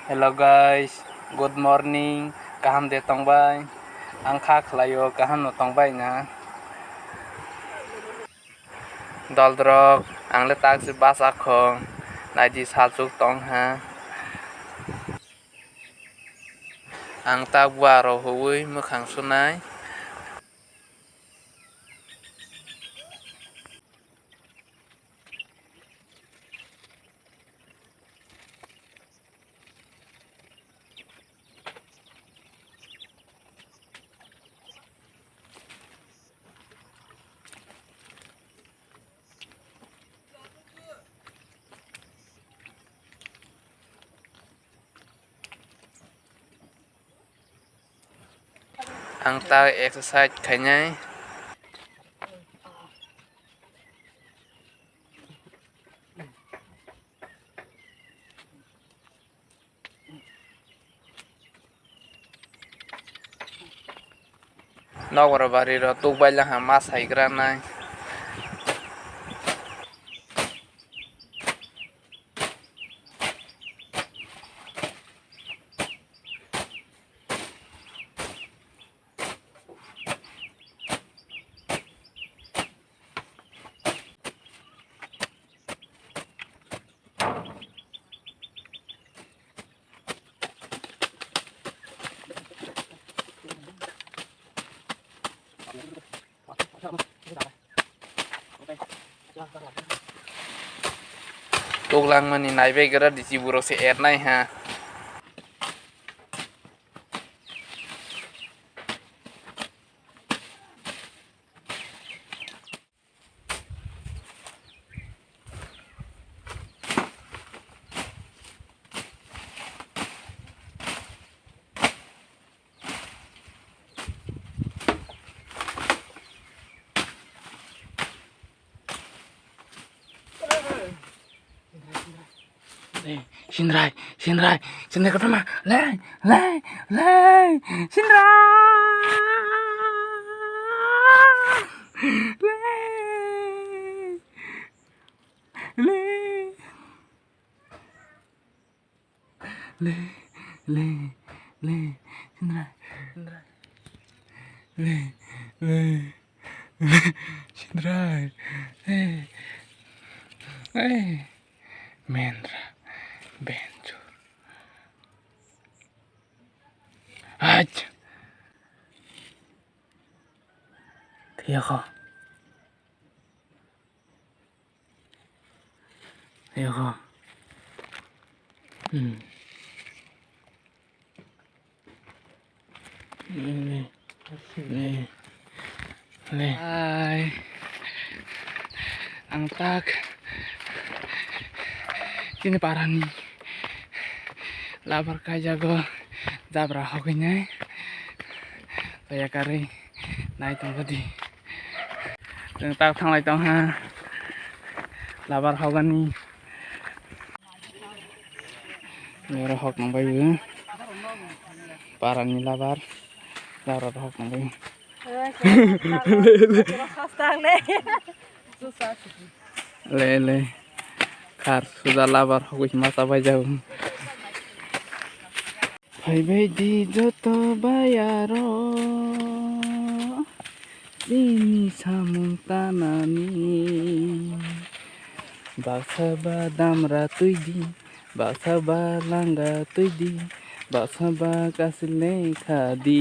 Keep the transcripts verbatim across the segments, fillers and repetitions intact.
Hello guys, good morning. Kaham de tongbai? Ang kha khlaio, kaham no tongbai na? Doldrok, ang le tak se bus akhong. Naidi salchuk tong ha. Ang tak bua rok huwi mwkhang sunai. Ang ta exercise khainai. Nokbar bari rok tukbai laha ma saigra nai. Tuklangmani naibegra disi borok se ernai ha. Sindrai, sindrai, sindrai kotorma, lei, lei, lei, sindrai, lei, lei. Le, le, le, sindrai, sindrai. Le, le, le, sindrai. Hey. Hey. Mendra. Benjo. Aj. Thiya kho. Ayoko. Hmm. Ni, ni, ni. Hai. Ang tak. Chini parani. Labar kaijago. Jabra hogwi nai. Toya karwi. Nai tongkha di. Chwng tak thanglai tong ha. Labar hogani. Oro hok nang bai bo. Parani labar. Labar hok nang bai. Le, le. Khar suda labar hogwi masa bai jago. Phaibai di joto bayaro, chini samung tanani. Baksa ba damra twi di, baksa ba langa twi di, baksa ba kasil lekha di.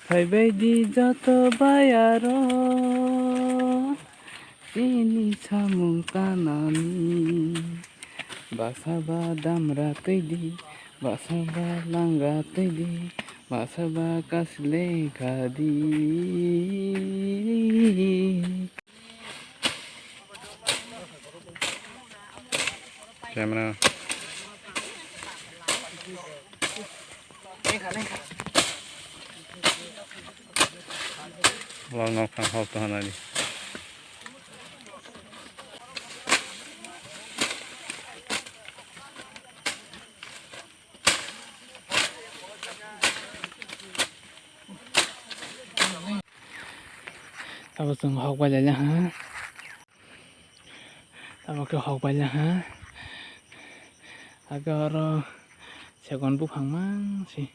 Phaibai di joto bayaro, chini samung tanani. Baksa ba damra twi di, baksa ba langa twi di, baksa ba kasil lekha di. Camera. Long nong khang hok to hanani. Abo chwng hok bai lai ha. Abo khe hok bai lai ha. Aga oro segon buphang mang si.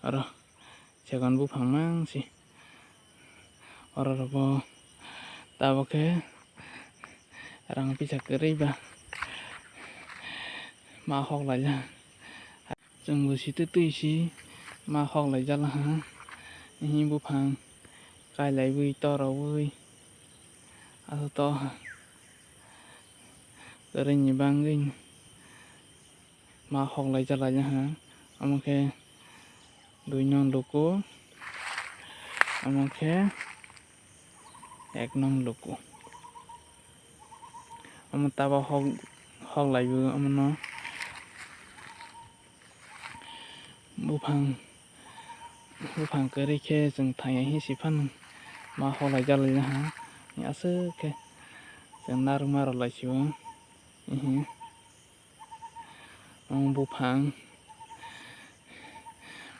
Oro segon buphang mang si. Oro robo tabok khe rang pisa kwrwi ba ma hok laijak. Chwng bo sitwi twi si ma hok laijak ha. Hini buphang kailaiwi torogwi aswk to ha. Kwrwini bagwi ma hok laijak laijak ha. Omo khe dui nong luku, omo khe ek nong luku. Omo tabo hok, hok laibo omono. Buphang, buphang kwrwi khe chwng thangya hi si phano ma hok laijak laijak ha. Aswk khe chwng narwkma rw lai si o. Omo buphang,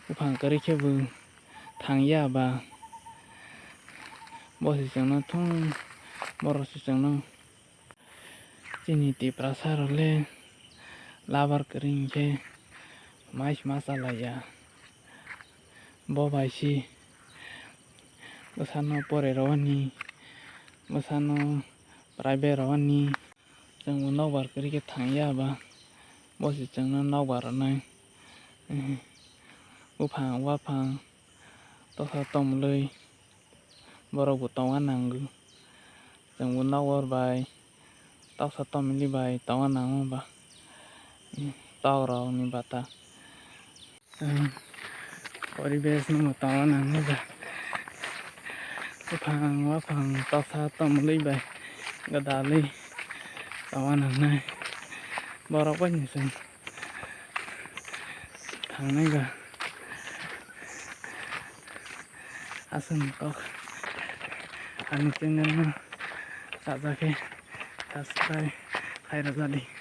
buphang kwrwi khe bo thangya ba. Bo se chwngno thung, borok se chwngno. Chini Tiprasa rok le labar kwrwi hinkhe mai se ma cha laiya. Bo bai se bwsano pore rwani, bwsano private rwani. Chwng bo nokbar kwrwi khe thangya ba, bo se chwngno nokbar rwnai. Buphang waphang tosa tomlwi borok bo tongna nango. Chwng bo nokbar bai tosa tomlwi bai tongna nango ba, tok rokni bata. Poribesh no tongna nangnai ba. Buphang waphang toksa tomlwi bai gwdalwi tongna nangnai. Borok bai ni chwng thangnai ba. Aswk ni kok ani channel no sajak khe subscribe khai rwjadi.